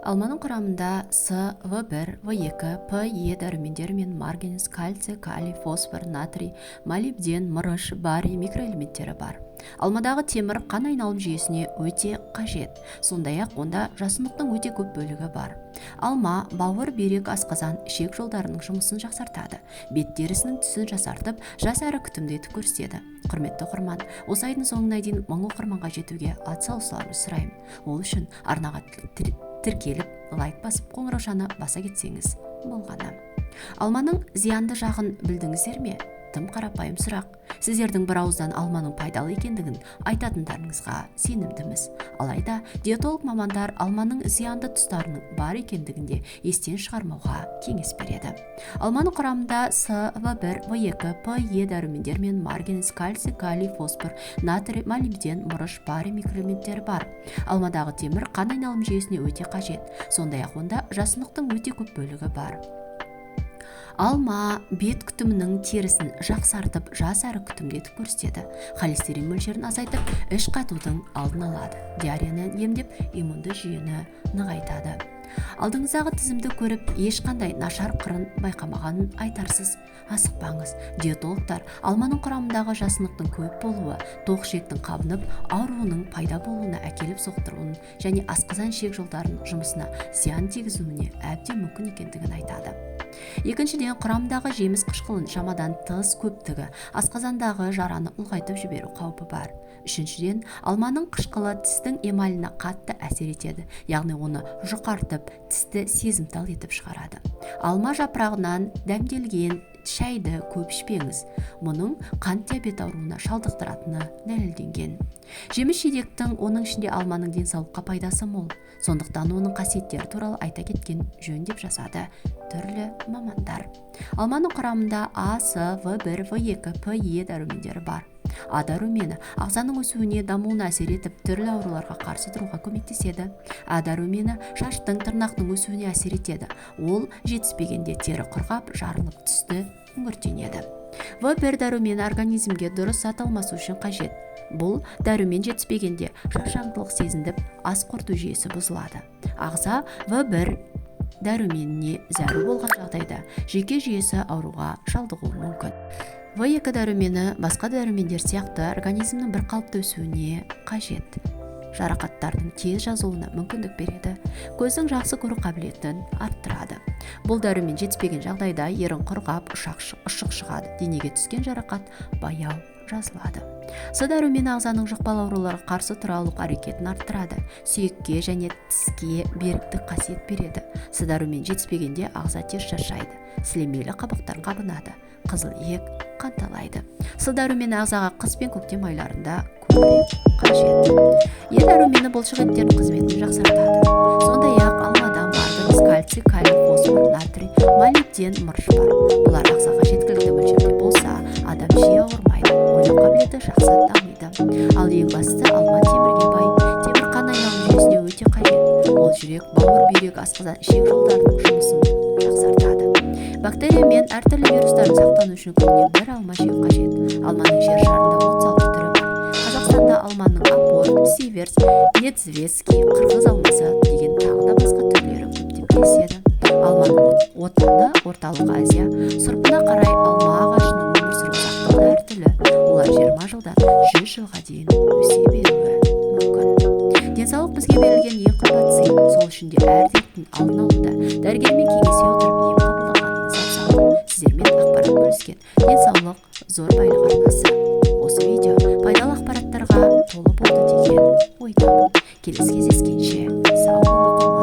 Алманың құрамында С, В1, В2, П, Е дәрумендері мен марганец, кальций, калий, фосфор, натрий, молибден, мырыш, барий микроэлементтері бар. Алмадағы темір қан айналым жүйесіне өте қажет. Сондай-ақ онда жасұнықтың өте көп бөлігі бар. Алма бауыр, бүйрек, асқазан, ішек жолдарының жұмысын жақсартады. Бет терісінің түсін жасартып, жас әрі күтімді етіп көрсетеді. Құрметті оқырман, осы айдың соңына дейін 1000 оқырманға жетуге атсалысуларыңызды сұраймын. Ол үшін арнаға тіркеліп, лайк басып, қоңыраушаны баса кетсеңіз болғаны. Алманың зиянды жағын білдіңіздер ме? Тым қарапайым сұрақ. Сіздердің бір ауыздан алманың пайдалы екендігін айтатындарыңызға сенімдіміз. Алайда диетолог мамандар алманың зиянды тұстарының бар екендігін де естен шығармауға кеңес береді. Алманың құрамында С, В1, В2, П, Е дәрумендер мен марганец, кальций, калий, фосфор, натрий, молибден, мырыш, барий микроэлементтері бар. Алмадағы темір қан айналым жүйесіне өте қажет. Сондай-ақ онда жасұнықтың өте көп бөлігі бар. Алма бет күтімінің терісін жақсартып, жас әрі күтімді етіп көрсетеді. Холестерин мөлшерін азайтып, іш қатудың алдын алады. Диареяны емдеп, иммунды жүйені нығайтады. Алдыңыздағы тізімді көріп, ешқандай нашар қырын байқамағанын айтарсыз. Асықпаңыз. Диетологтар алманың құрамындағы жасұнықтың көп болуы, тоқ ішектің қабынып, ауруының пайда болуына әкеліп соқтыруын және асқазан ішек жолдарының жұмысына зиян тигізуіне әбден мүмкін екендігін айтады. Екіншіден, құрамындағы жеміс қышқылын шамадан тыс көптігі асқазандағы жараны ұлғайтып жіберу қаупі бар. Үшіншіден, алманың қышқылы тістің эмаліне қатты әсер етеді, яғни оны жұқартып, тісті сезімтал етіп шығарады. Алма жапырағынан дәмделген шайды көп ішпеңіз. Мұның қант диабеті ауруына шалдықтыратыны дәлелденген. Жеміс-жидектің, оның ішінде алманың денсаулыққа пайдасы мол. Сондықтан оның қасиеттері туралы айта кеткен жөн деп жазады түрлі мамандар. Алманың құрамында А, С, В1, В2, П, Е дәрумендері бар. А дәрумені ағзаның өсуіне, дамуына әсер етіп, түрлі ауруларға қарсы тұруға көмектеседі. А дәрумені шаштың, тырнақтың өсуіне әсер етеді. Ол жетіспегенде тері құрғап, жарылып, түсті күңгіртенеді. В1 дәрумені организмге дұрыс зат алмасу үшін қажет. Бұл дәрумен жетіспегенде шаршаңдылық сезініп, ас қорыту жүйесі бұзылады. Ағза В1 дәруменіне зәру болған жағдайда жүйке жүйесі ауруға шалдығуы мүмкін. В2 дәрумені басқа дәрумендер сияқты организмнің бір қалыпты өсуіне қажет. Жарақаттардың тез жазылуына мүмкіндік береді. Көздің жақсы көру қабілетін арттырады. Бұл дәрумен жетіспеген жағдайда ерін құрғап, ұшық шығады. Денеге түскен жарақат баяу жазылады. С дәрумені ағзаның жұқпалы ауруларға қарсы тұра алу әрекетін арттырады. Сүйекке және тіске беріктік қасиет береді. С дәрумен жетіспегенде ағза тез шаршайды. Сілемейлі қабықтар қабынады. Қызыл иек қанталайды. С дәрумені ағзаға қыс пен көктем айларында көбірек қажет. Е дәрумені бұлшық еттердің қызметін жақсартады. Сондай-ақ алмада марганец, кальций, калий, фосфор, натрий, молибден, мырыш бар. Бұлар ағзаға жеткілікті мөлшерде болса, адам жиі ауырмайды, ойлау қабілеті жақсы дамиды. Ал ең бастысы, алма темірге бай. Темір қан айналым жүйесіне өте қажет. Ол жүрек, бауыр, бүйрек, асқазан, ішек жолдарының жұмысын жақсартады. Бактерия мен әртүрлі вирустардан сақтану үшін күніне бір алма жеу қажет. Алманың жер шарында 36 түрі бар. Қазақстанда алманың апор, сиверс, недзвецкий, қырғыз алмасы деген тағы да басқа түрлері көптеп кездеседі. Алманың отаны Орталық Азия. Сұрпына қарай алма ағашының өмір сүру ұзақтығы да әртүрлі. Олар 20 жылдан 100 жылға дейін өсе беруі мүмкін. Денсаулық бізге берілген ең қымбат сый. Сол үшін де әр дерттің алдын алуда дәрігермен кеңесе отырып ем қабылдағаныңыз абзал. Сіздермен ақпарат бөліскен Денсаулық зор байлық арнасы. Осы видео пайдалы ақпараттарға толы болды деген ойдамын. Келесі кездескенше сау бол, оқырман.